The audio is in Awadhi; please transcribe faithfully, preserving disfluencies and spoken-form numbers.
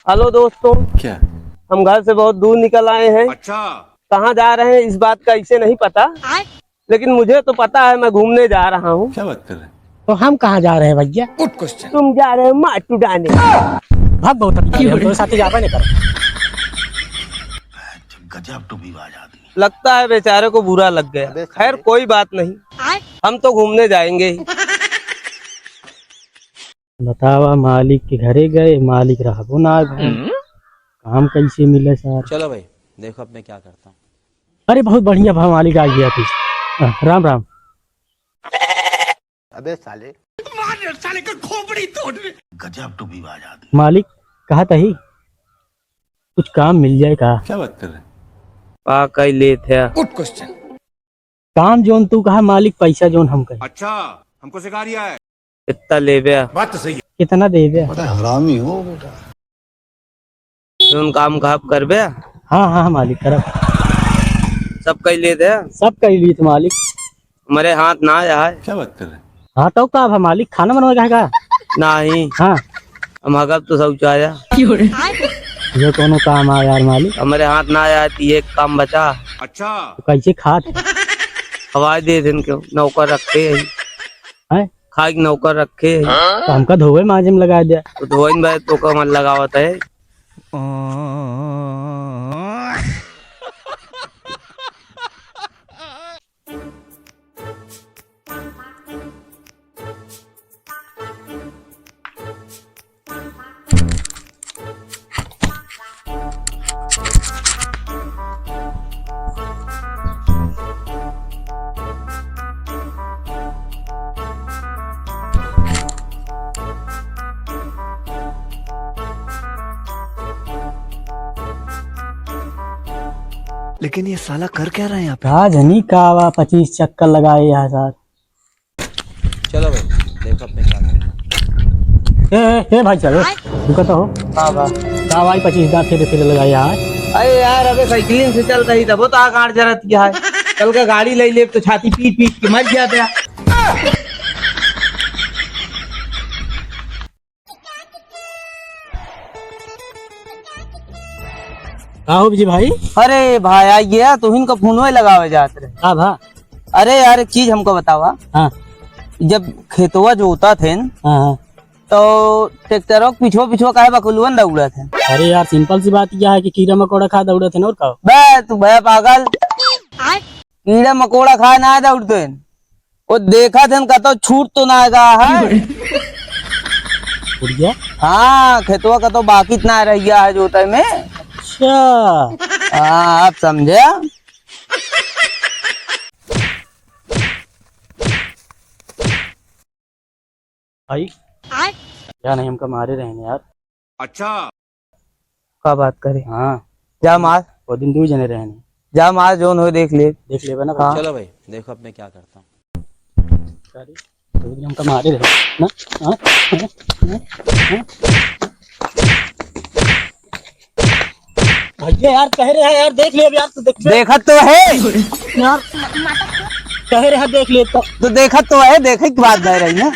हेलो दोस्तों, क्या? हम घर से बहुत दूर निकल आए हैं। अच्छा। कहाँ जा रहे हैं इस बात का इसे नहीं पता, लेकिन मुझे तो पता है मैं घूमने जा रहा हूँ। क्या बात कर रहे हैं? तो हम कहाँ जा रहे हैं भैया? Good question। तुम जा रहे हो मार टुडाने। भाग बहुत अभी हम तो साथी जाबे नहीं कर। गजब टूबीबाज आदमी। लगता है बेचारे को बुरा लग गया। अबे खैर साले। कोई बात नहीं, हम तो घूमने जाएंगे ही। बतावा, मालिक के घरे गए, मालिक रहबो ना आए घर। हम्म। काम कैसे मिले सार? चलो भाई, देखो अब मैं क्या करता हूँ। अरे बहुत बढ़िया भा, मालिक आ गया तू। हाँ, राम राम। अबे साले। मार साले का खोपड़ी तोड़। गजब टूबीबाज आदमी। मालिक, कहा तही कुछ काम मिल जाए का? क्या बात कर रहे हैं? पा कई लेत है। Good question। काम जोन तू कहा मालिक, पैसा जोन हम कहे। अच्छा, हमको सिखा रिया है। कितना लेबे? बात तो सही है। कितना देबे? बड़ा हरामी हो बेटा। जोन काम कहब करबे? हाँ, हाँ, हाँ, मालिक, करब। सब कई लेत है? सब कई लेत, मालिक। हमरे हाथ ना आया है। क्या बात कर रहे हैं? हाँ, तो का भा मालिक, खाना बनवा के है का? नहीं। हाँ। हम हगब तो शौचालय। ये कौनो काम आ यार मालिक? हमरे हाथ ना आया है, तो ये काम बचा। अच्छा। तो कैसे खात है? खवाए दे दिन के, नौकर रखे हैं। हैं? खाए के नौकर रखे हैं। तो हमका धोवे माजे में लगा दिया। तो धोइन भाई तो का मन लगावत है। लेकिन ये साला कर क्या रहा है यहाँ पे? का जनी का बा, पच्चीस चक्कर लगाए यहाँ सार। चलो भाई, देखो अब मैं क्या करता हूँ। ए, ए, ए भाई साहब, रुको तो हो। का बा? का भाई पच्चीस दाँत फिर, फिर लगाए यहाँ। अरे यार, अबे साइकिलिंग से चल रही तब तो आ गांड जरत गया है। कल का गाड़ी ले ले तो छाती पीट पीट के मर गया था। का हो विजय भाई? अरे भाई, आ गया, तुहिन का फोनवे लगावे जात रहे। का भा? अरे यार, एक चीज हमको बतावा। हाँ। जब खेतवा जोता थे न, हाँ, हाँ। तो ट्रैक्टरों के पिछुआ पिछुआ काहे बकुलवन दौड़त है? अरे यार, simple सी बात यह है कि कीड़ा मकोड़ा खा दौड़त है न, और का? बे, तू भया पागल। कीड़ा मकोड़ा खाए ना दौड़ते हैं। वो देखा थे न, कतो छूट तो ना गया है। उड़ गया? हाँ, खेतवा कतो बाकी तो ना रह गया है जोते में। अच्छा। हाँ, आप समझे? भाई, आय? क्या नहीं, हमका मारे रहे हैं यार। अच्छा। का बात करे? हाँ। जा मार। वो दिन दो जने रहे हैं। जा मार, जोन हो देख ले। देख लेबे ना। हाँ। चलो भाई, देखो अब मैं क्या करता हूँ। अरे, दो दिन हमका मारे रहे ना? हाँ? हाँ? हाँ? हाँ? भैया यार, कह रहे हैं यार, देख ले अब यार, तू देख ले। देखत तो है। यार, कह रहे हैं, देख ले तो। तो देखत तो है, देखे की बात बह रही ना।